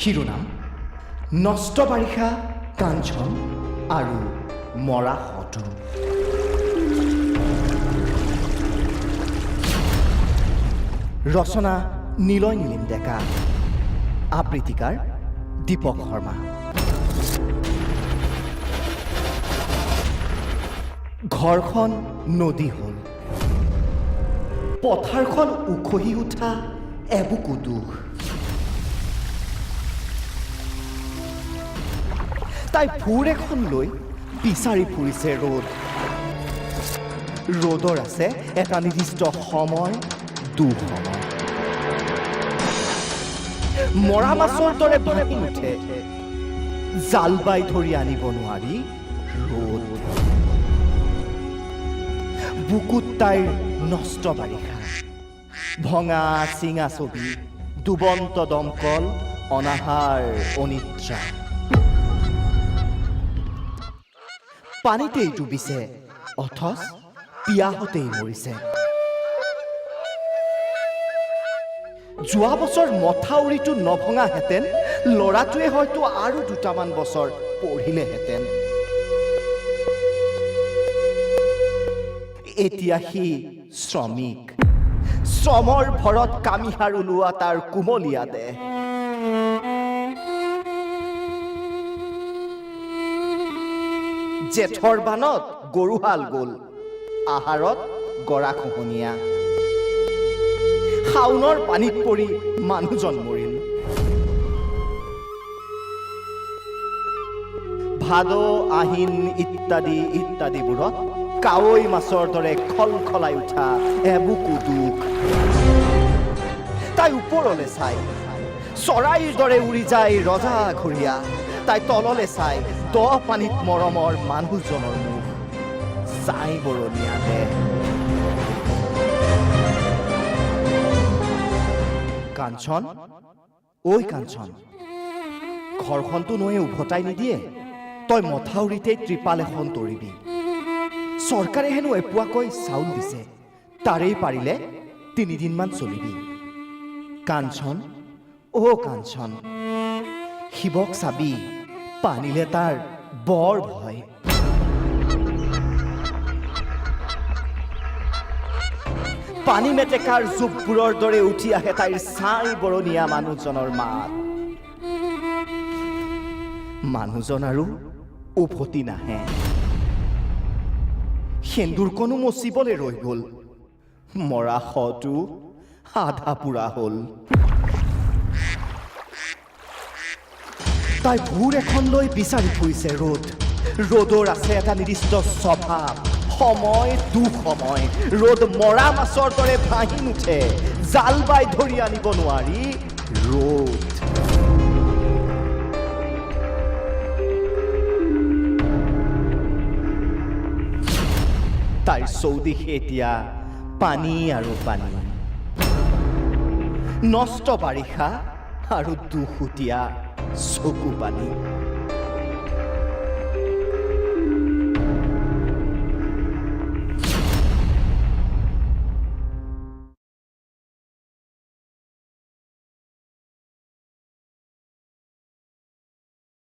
শিৰোনাম নষ্ট বাৰিষা কাঞ্চন আৰু মৰা শটো। ৰচনা নিলয় নীলিম ডেকা, আবৃত্তিকাৰ দীপক শৰ্মা। ঘৰখন নদী হ'ল, পথাৰখন উখহি উঠা এবুকু দুখ। তাই ভোৰ এখন লৈ বিচাৰি ফুৰিছে ৰ'দ। ৰ'দৰ আছে এটা নিৰ্দিষ্ট সময়, দুসময়। মৰা মাছৰ দৰে ভাঁহি নুঠে, জাল বাই ধৰি আনিব নোৱাৰি ৰ'দ। বুকুত তাইৰ নষ্ট বাৰিষা, ভঙা চিঙা ছবি, ডুবন্ত দমকল, অনাহাৰ অনিদ্ৰা। পানীতেই ডুবিছে, অথচ পিয়াহতেই মৰিছে। যোৱা বছৰ মথাউৰিটো নভঙাহেঁতেন ল'ৰাটোৱে হয়তো আৰু দুটামান বছৰ পঢ়িলেহেঁতেন। এতিয়া সি শ্ৰমিক, শ্ৰমৰ ভৰত কামিহাৰ ওলোৱা তাৰ কুমলীয়া দেহ। জেঠৰ বানত গৰুহাল গ'ল, আহাৰত গৰা খহনীয়া, শাওনৰ পানীত পৰি মানুহজন মৰিল। ভাদ আহিন ইত্যাদি ইত্যাদিবোৰত কাৱৈ মাছৰ দৰে খলখলাই উঠা এবুকু দুখ। তাই ওপৰলে চাই চৰাইৰ দৰে উৰি যায় ৰজা ঘৰীয়া। তাই তললে চাই দ পানীত মৰমৰ মানুহজনৰ মুখ, ছাই বৰণীয়া দেহ। কাঞ্চন, ঐ কাঞ্চন, ঘৰখনতো নৈয়ে উভতাই নিদিয়ে, তই মথাউৰিতেই ত্ৰিপাল এখন তৰিবি। চৰকাৰে হেনো এপুৱাকৈ চাউল দিছে, তাৰেই পাৰিলে তিনিদিনমান চলিবি। কাঞ্চন, অ কাঞ্চন, শিৱক চাবি, পানীলে তাৰ বৰ ভয়। পানী মেটেকাৰ জোকবোৰৰ দৰে উঠি আহে তাইৰ ছাই বৰণীয়া মানুহজনৰ মাত। মানুহজন আৰু উভতি নাহে। সেন্দুৰকণো মচিবলৈ ৰৈ গ'ল, মৰা শটো আধা পোৰা হ'ল। তাই ভোৰ এখন লৈ বিচাৰি ফুৰিছে ৰ'দ। ৰ'দৰ আছে এটা নিৰ্দিষ্ট স্বভাৱ, সময় দুসময়। ৰ'দ মৰা মাছৰ দৰে ভাঁহি নুঠে, জাল বাই ধৰি আনিব নোৱাৰি ৰ'দ। তাইৰ চৌদিশে এতিয়া পানী আৰু পানী, নষ্ট বাৰিষা আৰু দুসুতীয়া চকু পানী।